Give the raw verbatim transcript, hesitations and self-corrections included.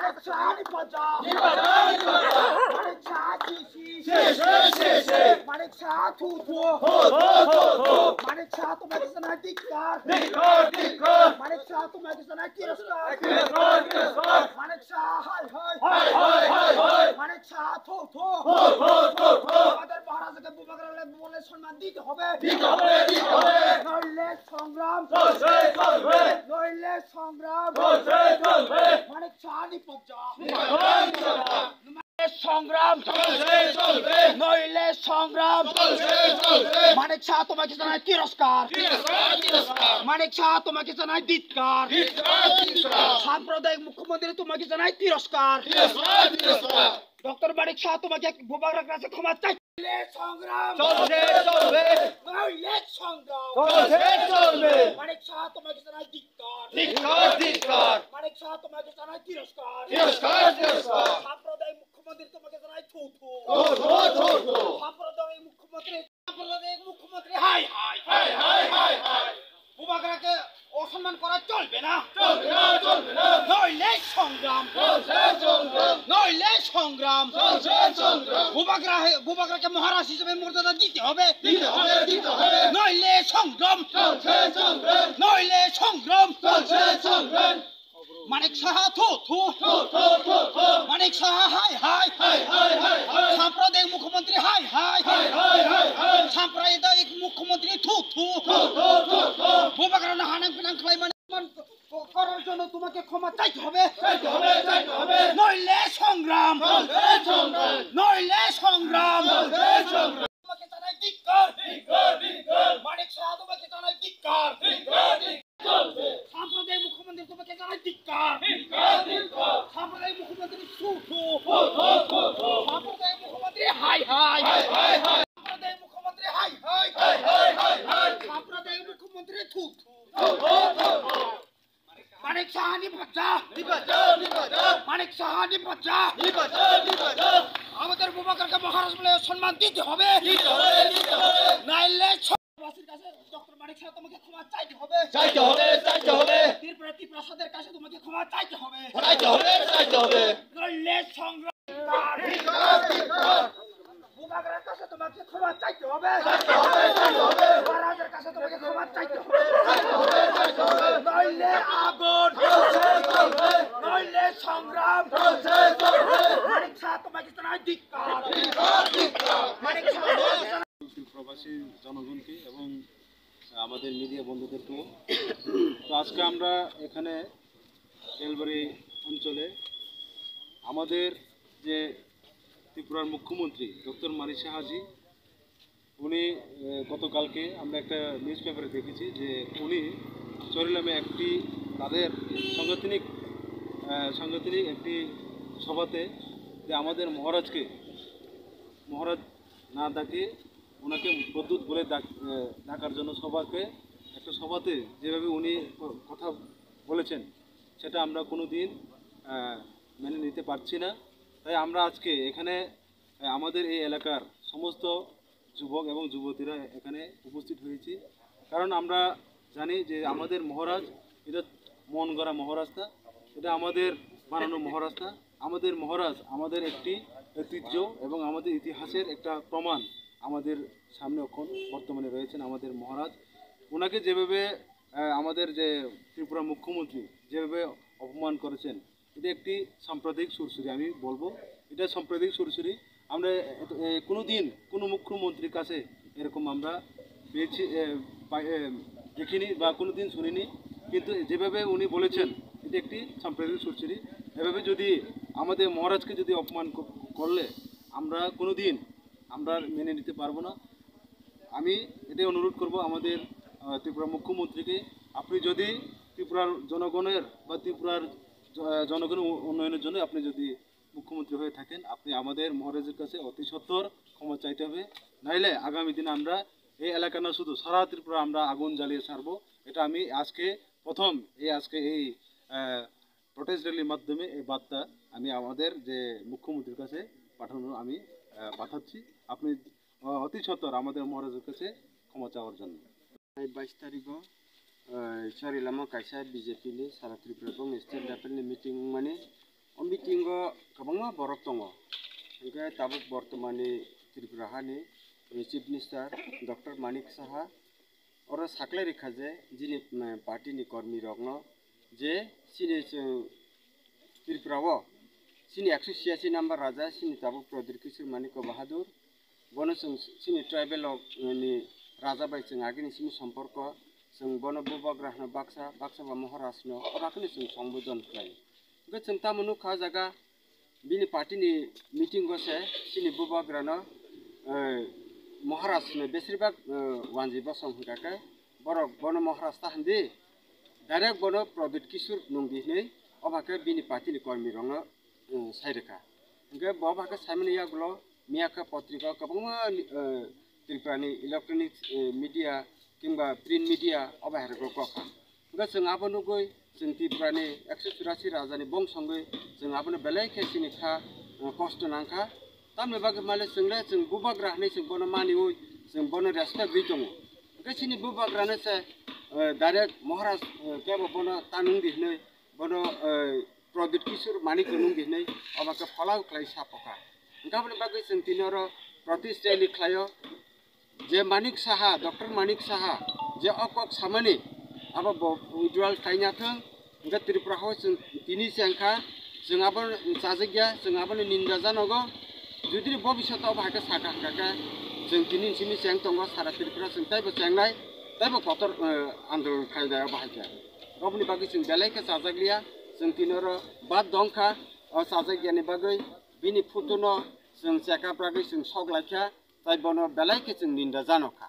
Manik Saha ni paja. Ni paja, ni paja. Manik Saha si si. Si si, si si. Manik Saha thu thu. Thu thu, thu thu. Manik Saha tongma kisa nai dik kar. Dik kar, dik kar. Manik Saha tongma kisa nai tiroskar. Tiroskar, tiroskar. Manik Saha hai hai. Hai hai, hai hai. Manik Saha thu thu. Thu thu, thu thu. Maharaj ke Bubagra le bole সম্মান দিতে হবে। দিতে হবে, দিতে হবে। নইলে সংগ্রাম চলছে, চলবে। নইলে সংগ্রাম চলছে, চলবে। মানিক সাহা নিপাত যা। নিপাত যা, নিপাত যা। সংগ্রাম চলছে, চলবে। নইলে সংগ্রাম চলছে, চলবে। মানিক সাহা তোমাকে জানাই তিরস্কার। তিরস্কার, তিরস্কার। মানিক সাহা তোমাকে জানাই ধিক্কার। ধিক্কার, ধিক্কার। সাম্প্রদায়িক মুখ্যমন্ত্রী তোমাকে জানাই তিরস্কার। তিরস্কার, তিরস্কার। ডক্টর মানিক সাহা তোমাকে ভূভাগরা কাছে ক্ষমা চাই। নইলে সংগ্রাম চলছে, চলবে। নইলে সংগ্রাম চলছে, চলবে। মানিক সাহা তোমাকে জানাই ধিক্কার। ধিক্কার, ধিক্কার। মানিক সাহা তোমাকে জানাই তিরস্কার। তিরস্কার, তিরস্কার। সাম্প্রদায়িক মুখ্যমন্ত্রী তোমাকে জানাই থু থু। থু থু, থু থু। সাম্প্রদায়িক মুখ্যমন্ত্রী, সাম্প্রদায়িক মুখ্যমন্ত্রী হাই হাই। হাই হাই, হাই হাই। ভূভাগরাকে অসম্মান করা চলবে না। চলবে না, চলবে না। নইলে সংগ্রাম। চলছে সংগ্রাম। নইলে সংগ্রাম। চলছে সংগ্রাম। ভূভাগরা হে-, ভূভাগরাকে মহারাজ হিসেবে মর্যাদা দিতে হবে। দিতে হবে, দিতে হবে। নইলে সংগ্রাম। চলছে সংগ্রাম। নইলে সংগ্রাম। চলছে সংগ্রাম। মানিক সাহা থু থু। থু থু, থু থু। মানিক সাহা হাই হাই। হাই হাই, হাই হাই। সাম্প্রদায়িক মুখ্যমন্ত্রী হাই হাই। হাই হাই, হাই হাই। সাম্প্রদায়িক মুখ্যমন্ত্রী থু থু। থু থু, থু থু। ভূভাগরা নাহানাং পিনাং খালাইমানি করার জন্য তোমাকে ক্ষমা চাইতে হবে। চাইতে হবে, চাইতে হবে। নইলে সংগ্রাম। চলবে সংগ্রাম। নইলে সংগ্রাম। চলবে সংগ্রাম। তোমাকে জানাই ধিক্কার। ধিক্কার, ধিক্কার। মানিক সাহা তোমাকে জানাই ধিক্কার। ধিক্কার, ধিক্কার। চলবে। সাম্প্রদায়িক মুখ্যমন্ত্রী তোমাকে জানাই ধিক্কার। ধিক্কার, ধিক্কার। সাম্প্রদায়িক মুখ্যমন্ত্রী থু থু। থু থু, থু থু। সাম্প্রদায়িক মুখ্যমন্ত্রী হাই হাই। হাই হাই, হাই। সাম্প্রদায়িক মুখ্যমন্ত্রী হাই হাই। হাই হাই, হাই হাই। সাম্প্রদায়িক মুখ্যমন্ত্রী থু থু। থু থু, থু থু। মানিক সাহা নিপাত যা। নিপাত যা, নিপাত যা। মানিক সাহা নিপাত যা। নিপাত যা, নিপাত যা। আমাদের ভূভাগরাকে মহারাজ বলে সম্মান দিতে হবে। দিতে হবে, দিতে হবে। নাইলে ছ-, বাসীর কাছে ডক্টর মানিক সাহা তোমাকে ক্ষমা চাইতে হবে। চাইতে হবে, চাইতে হবে। ত্রিপুরা, ত্রিপুরাসাদের কাছে তোমাকে ক্ষমা চাইতে হবে। চাইতে হবে, চাইতে হবে। নইলে সংগ্রাম। ভূভাগরার কাছে তোমাকে ক্ষমা চাইতে হবে। চাইতে হবে, চাইতে হবে। মহারাজের কাছে তোমাকে ক্ষমা চাইতে হবে। চাইতে হবে, চাইতে হবে। নইলে আগুন। চলছে, চলবে। নইলে সংগ্রাম। চলছে, চলবে। মানিক সাহা তোমাকে জানাই ধিক্কার। ধিক্কার, ধিক্কার। মানিক সাহা তোমাকে জানাই প্রবাসী জনগণকে এবং আমাদের মিডিয়া বন্ধুদেরকেও। তো আজকে আমরা এখানে বেলবাড়ি অঞ্চলে আমাদের যে ত্রিপুরার মুখ্যমন্ত্রী ডক্টর মানিক সাহাজি, উনি, আহ, গতকালকে আমরা একটা নিউজ পেপারে দেখেছি যে উনি চরিলামে একটি তাদের সাংগঠনিক, আহ, সাংগঠনিক একটি সভাতে যে আমাদের মহারাজকে, মহারাজ না ডাকে ওনাকে প্রদ্যুৎ বলে ডাক-, আহ, ডাকার জন্য সভাকে, একটা সভাতে যেভাবে উনি ক-, কথা বলেছেন, সেটা আমরা কোনো দিন, আহ, মেনে নিতে পারছি না। তাই আমরা আজকে এখানে, আহ, আমাদের এই এলাকার সমস্ত যুবক এবং যুবতীরা এখানে উপস্থিত হয়েছি, কারণ আমরা জানি যে আমাদের মহারাজ এটা মন গড়া মহারাজ না, এটা আমাদের বানানো মহারাজ না। আমাদের মহারাজ আমাদের একটি ঐতিহ্য এবং আমাদের ইতিহাসের একটা প্রমাণ আমাদের সামনে এখন বর্তমানে রয়েছেন আমাদের মহারাজ। ওনাকে যেভাবে, আহ, আমাদের যে ত্রিপুরা মুখ্যমন্ত্রী যেভাবে অপমান করেছেন, এটা একটি সাম্প্রদায়িক সুরসুরি আমি বলবো। এটা সাম্প্রদায়িক সুরসুরি। আমরা এত, এ, কোনো দিন কোনো মুখ্যমন্ত্রীর কাছে এরকম আমরা পেয়েছি, এ, পাই-, এ, দেখিনি বা কোনো দিন শুনিনি। কিন্তু যেভাবে উনি বলেছেন, এটা একটি সাম্প্রদায়িক সুরসুরি। এভাবে যদি আমাদের মহারাজকে যদি অপমান ক-, করলে আমরা কোনো দিন আমরা মেনে নিতে পারবো না। আমি এটাই অনুরোধ করব আমাদের, আহ, ত্রিপুরা মুখ্যমন্ত্রীকে, আপনি যদি ত্রিপুরার জনগণের বা ত্রিপুরার জ-, আহ, জনগণের উ-, উন্নয়নের জন্য আপনি যদি মুখ্যমন্ত্রী হয়ে থাকেন, আপনি আমাদের মহারাজের কাছে অতি সত্বর ক্ষমা চাইতে হবে। নাইলে আগামী দিনে আমরা এই এলাকা না শুধু সারা ত্রিপুরা আমরা আগুন জ্বালিয়ে ছাড়বো। এটা আমি আজকে প্রথম, এই আজকে এই, আহ, প্রোটেস্ট র‍্যালির মাধ্যমে এই বার্তা আমি আমাদের যে মুখ্যমন্ত্রীর কাছে পাঠানো আমি, আহ, পাঠাচ্ছি। আপনি, আহ, অতি সত্বর আমাদের মহারাজের কাছে ক্ষমা চাওয়ার জন্য। Bai bais tarikgo, ah, Chorilamo kaisa B J P ni sara Tripura Congress state level ni meeting wngmani. O meeting o kwbangma borok tongo, hwnkhe tabuk bortomani Tripura hani Chief Minister Doctor Manik Saha oro saklai rikha je jini, mm, party ni kormi rokno je chini chwng Tripura o chini ekso chiyasi number raja chini tabuk Pradyot Kishore Manikya Bahadur, bono chwng chini tribal rok, eh, ni raja bai chwng agini simi somporko, chwng bono bubagra hwno baksa, baksa ba Maharaj no, abo hakheno chwng sombodon khlai. Hwnkhe chwng tamo nukha o jaga bini party ni meeting o se chini bubagra no, eh, Maharaj no besirbak, eh, wanji bosong hwnkha khe borok bono Maharaj ta hwndi direct bono Pradyot Kishore nungdi hwnwi obo hakheno bini party ni kormi rokno, eh, sai rwkha. Hwnkhe bo obo hakheno saimani yagulo miyakha potrika o kwbangma, eh, Tripura ni electronic, eh, media kimba print media obo hai rwgo kokha. Hwnkhe chwng abo nugwi chwng Tripura ni ekso churasi raja ni bongso wngwi chwng abono belai khe chini kha, eh, kosto nangkha. Tamni bagwi male chwng le chwng bubagra hwnwi chwng bono maniwi chwng bono respect rwi tongo. Hwnkhe chini bubagra no se, eh, direct Maharaj, eh, kebo bono ta nungdi hwnwi bono, eh, Pradyot Kishore Manikya nungdi hwnwi obo khe phola khlai sapokha. Hwnkhe aboni bagwi chwng tini oro protest rally khlaio je Manik Saha, Doctor Manik Saha je o kok samani abo bo withdrawal khlaina thwng. Hwnkhe Tripura o chwng tini chengkha, chwng abo chajakya, chwng abono ninda janogo. Jodi bobishoto obo hai khe sakha hwnkha khe chwng tini simi cheng tongo, sara Tripura chwng teibo chengnai, teibo kotor, eh, andolon khainai obo hai khe. Oboni bagwi chwng belai khe chajakliya, chwng tini oro bad dongkha, o chajakyani bagwi bini photo no chwng check up ragwi chwng sok laikha, tai bono belai khe chwng ninda janokha.